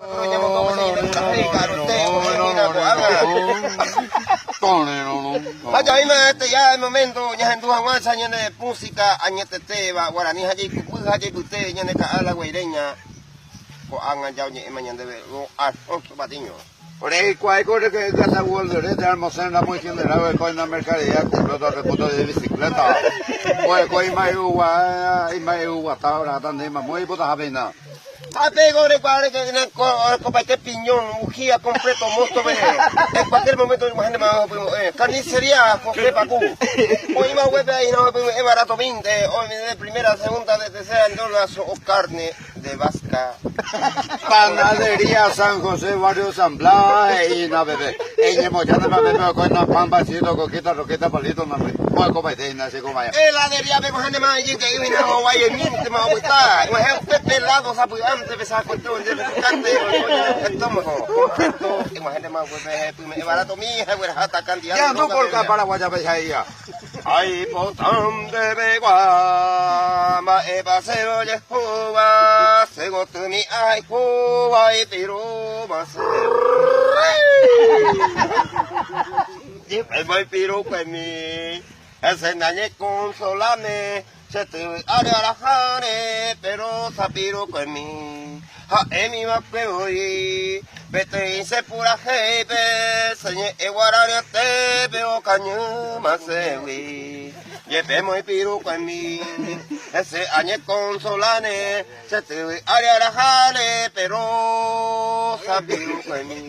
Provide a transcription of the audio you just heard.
Ha jaíma este ya el momento ñahendu hag̃uáicha ñane música añetetéva guarani ha jaikupy ha jaipyte ñane ka'a la guaireña ko'ág̃a ja oñe'ẽma ñandéve don Alfonso Patiño. Ore hikuái ko rehe yvyta Wolderete almacén ramo igeneral oiko ina mercadería completo repuesto de bicicleta. Oiko imba'e'ugua imba'e'uguata orahata nde mamo eipotahápe hína. Ha pe ore orekopaite piñón, bujía completo, mosto pe en cualquier momento oñemohẽntema ohepymo'ẽ. Carnicería José Pacu. Oĩma upépe aína ohepyme'ẽ baratomínte, oime de primera, segunda, de tercera, entonces so'o carne de vasca. Panadería San José, barrio San Blas, he'ína peve. Eñemojántema peve oikóina pan, pancito, coquita, roquita, palito, nambre. Oikopaite hína che komaya. Heladería pe ko'ẽntema ijyke'y hína oguaiemíntema opyta. Og̃uahẽ upe pelado sapy'ánte pe sakuete onde pe picante estómago completo. Eg̃uahẽntema upépe hepyme'ẽ baratomi ha egueraháta cantidad de Ñandu polka paraguaya péicha he'íva. Aipota ndevegua mba'épa che ojehúva che gotymi ahayhúva ipirúma che. Jepe ipirukuemi hese nañekonsolame che tyvy ári araháre péro sapirukuemi ha'émi va'ekue voi peteĩ che purahéipe che ñe'ẽ guaraniete okañýma chégui jepémo ipirukuemi hese añekonsolane che tyvy ári araháre péro sapirukuemi.